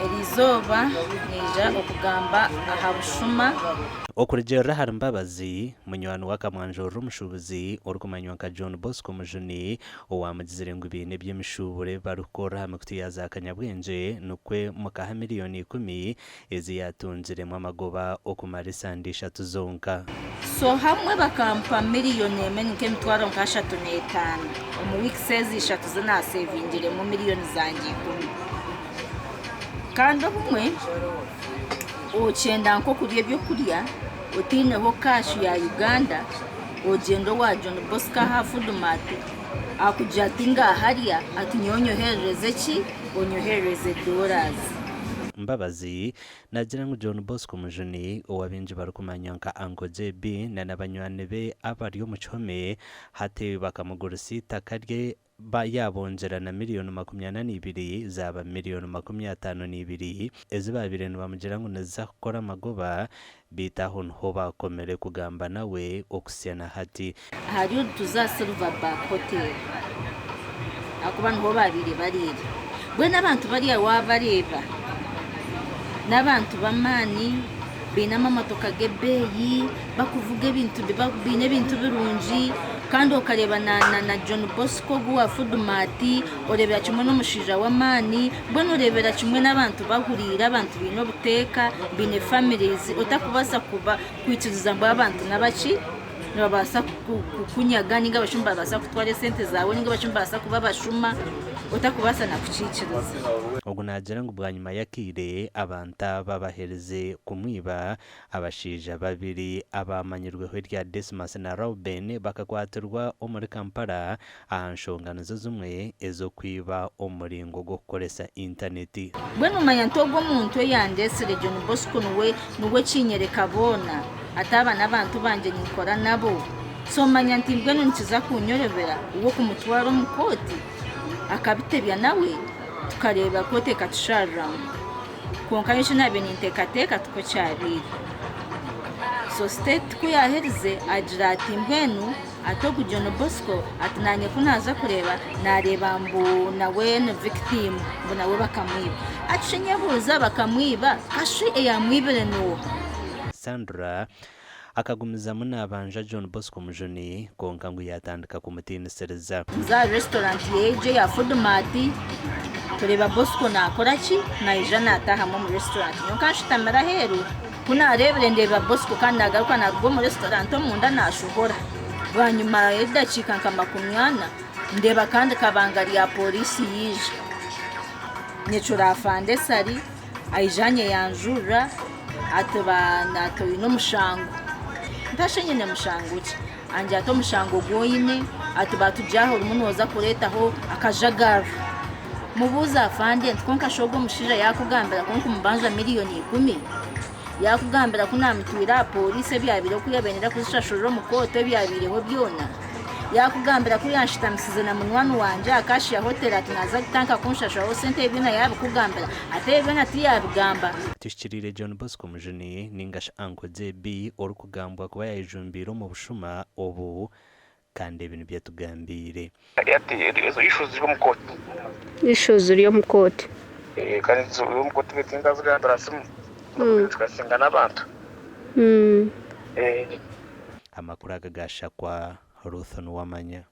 Eriizooba naija okugamba aha bushuma. Okurugiirira ahari Mbabazi, munywani we akamwanjurira omushuubuzi orikumanywa nka John Bosco Mujuni owaamugizire ngu baine eby'emishuuburo ebi barikukorera aha mikutu ya za kanyabwengye nikwo mukaha miriyoni ikumi ezi yaatungiremu amagoba okumara esande ishatu zonka. So hamwe bakampa miriyoni emwe ni nk'emitwaro nk'ashatu n'etaano omu weeks ezi ishatu zi naasevingiremu miriyoni zangye ikumi. Kandi obumwe okyenda nk'okurya ebyokurya otaineho cash ya Uganda ogyenda owa John Bosco aha Foodmart akugira ati ngaaha rya ati nyowe onyoherereze ki? Onyoherereze dollars. Mbabazi naagira ngu John Bosco Mujuni ou abaingi barikumanya nka Uncle JB na na banywani be abari omu kihome hati bakamugurisa eitaka rye yaabongyera na miriyoni 42 zaaba miriyoni 52 ezi baabaire nibamugira ngu niziza kukora amagoba beitu aho niho baakomire kugamba nawe okuhitsya na hati. Ahari oru tuza Silver Back Hotel ahakuba niho baabaire bariire. Mbwenu abantu bariya waabareeba n'abantu b'amaani, baine amamotoka g'ebeeyi, bakuvuga ebintu baine ebintu birungi kandi okareeba na John Bosco ogu owa Foodmart, oreebera kimwe n'omushaija w'amaani, mbwenu oreebera kimwe n'abantu bahuriire, abantu baine obuteeka, baine families, otakubaasa kuba kwikiriza ngu abantu nabaki nibabaasa kukunyaga ninga abashumu nibabaasa kutwara esente zaawe ninga abashumu nibabaasa kuba abashuma otakubaasa na kukiikiriza. Ogu naagira ngu bwanyima y'akaire abantu aba baherize kumwiba, abashaija babiri abaamanyirweho erya Dismas na Rauben bakakwatirwa omuri Kampala aha nshonga nizo zimwe ez'okwiba omu muringo gw'okukoresa intaneti. Mbwenu manya nti ogwo omuntu oyandeetsire John Bosco niwe niwe kinyereka boona ati aba n'abantu bangye ninkora nabo. So manya nti mbwenu nikiza kunyorobera uwe kumutwara omu kooti akabitebya nawe tukareeba kooti ekatushariramu. Kwonka nyowe eki naabaire ninteekateeka tikwo kyabaire. So state ku yaaherize agira ati mbwenu Ati ogu John Bosco ati nanye ku naaza kureeba naareeba mbu nawe ni victim mbu nawe bakamwiba. Ati shi nyebuuza bakamwiba kashi eyamwibire nooha? Sandra akagumizamu naabanja John Bosco Mujuni kwonka ngu yaatandika kumutiinisiriza. Nza aha restaurant egyo eya Foodmart kureeba Bosco naakora ki naija naataahamu omu restaurant nyowe nkanshutamire aheeru. Ku naareebire ndeeba Bosco kandi naagaruka naaruga omu restaurant omunda naashohora. Bwanyima y'edakiika nka makumyana, ndeeba akandi kabanga rya pooriisi yaija. Nyecura afande Ssali aija anyeyanjurira ati ati oine omushango. Nti nyine mushango ki? Angira ati omushango ogu oine, ati baatugye aha orimu nooza kureetaho akajagarro. Mubuuze afande nti kwonka shi ogwo omushaija yaakugambira ku nkumubanja miriyoni ikumi? Yaakugambira ku naamutwire aha pooriisi ebyabaireho ku yaabaire naija kuzishashurira omu kooti ebyabaireho byona? Yaakugambira ku yanshutamisize na munywani wangye aha Acacia Hotel ati naaza kutandika kunshashuraho sente ebyo byona yaabikugambira? Ati ebyo byona tiyaabigamba. Tuhikiriire John Bosco Mujuni ninga shi Uncle JB orikugambwa kuba yayejumbiire omu bushuma obu Kandi ebi nibyo atugambiire. Ati ezo issues ziri omu court. Issues ziri omu court. Kandi ziri omu court beitu tinkazigambira simu ndikudiscussinga n'abantu. Amakuru aga gashakwa Ruth Nuwamanya.